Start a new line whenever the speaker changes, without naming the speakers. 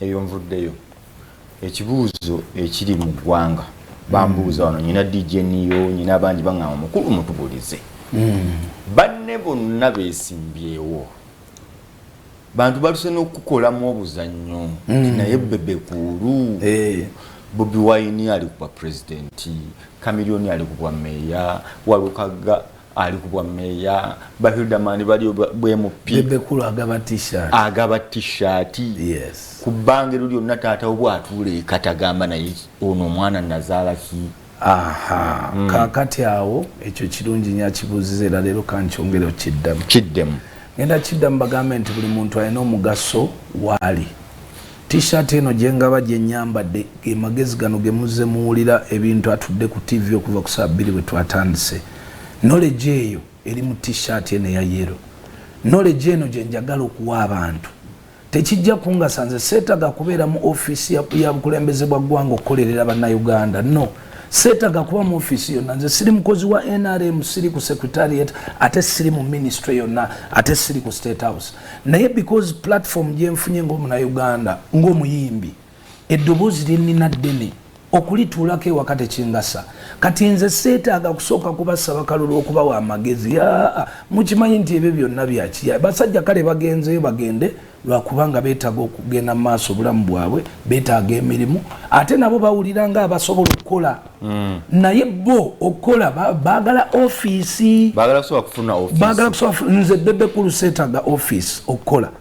Eyo nvuddeyo. Ekibuuzo ekiri mu ggwanga bambuuza wano, nyina DJ Niyo, nyina abangi baŋŋamba, mukulu mutubulize, banne bonna beesimbyewo, bantu baluse n'okukolamu obuzannyo, naye Bebe Cool, Bobi Wine ali ku bwa pulezidenti, Chameleone ali ku bwa meeya, Walukagga ali ku bwa meeya, ba Hilderman bali bwemupi.
Bebe Cool agaba T-shirt.
Agaba T-shirt.
Yes.
Ku bbanga eryo lyonna taatawo bw'atuula ekatagamba, naye ono omwana nazaala ki?
Aha. Kaakati awo ekyo kirungi nnyo akibuuziza, era leero kankyongere okiddamu.
Kiddemu.
Ngenda kiddamu, bagambe nti buli muntu alina omugaso waali. T-shirt eno gyengaba gyenyambadde, ge magezi gano ge muzze muwulira ebintu atudde ku TV okuva ku saa 2 bwe twatandise. Knowledge eyo eri mu T-shirt eno eya yellow. Knowledge eno gye njagala okuwa abantu tekijja kungasa. Nze seetaga kubeera mu ofiisi ya bukulembeze bwa ggwanga okukolerera Bannayuganda. No, seetaga kuba mu ofiisi yonna. Nze siri mukozi wa NRM, siri ku secretariat, ate siri mu ministry yonna, ate siri ku State House. Naye because platform gyenfunye ng'omunnayuganda, ng'omuyimbi, eddoboozi lyenina ddene, okulituulako ewaka tekingasa. Kati nze seetaaga kusooka kubasaba kalulu okubawa amagezi. Aa, mukimanyi nti ebyo byonna byakiya basajja. Kale bagenzeyo bagende, lwakubanga beetaaga okugenda mu maaso obulamu bwabwe, beetaaga emirimu, ate nabo bawulira nga abasobola okukola. Naye bo okukola baagala ofiisi.
Baagala kusobola kufuna ofiisi.
Baagala kusobola. Nze Bebe Cool seetaaga ofiisi okukola.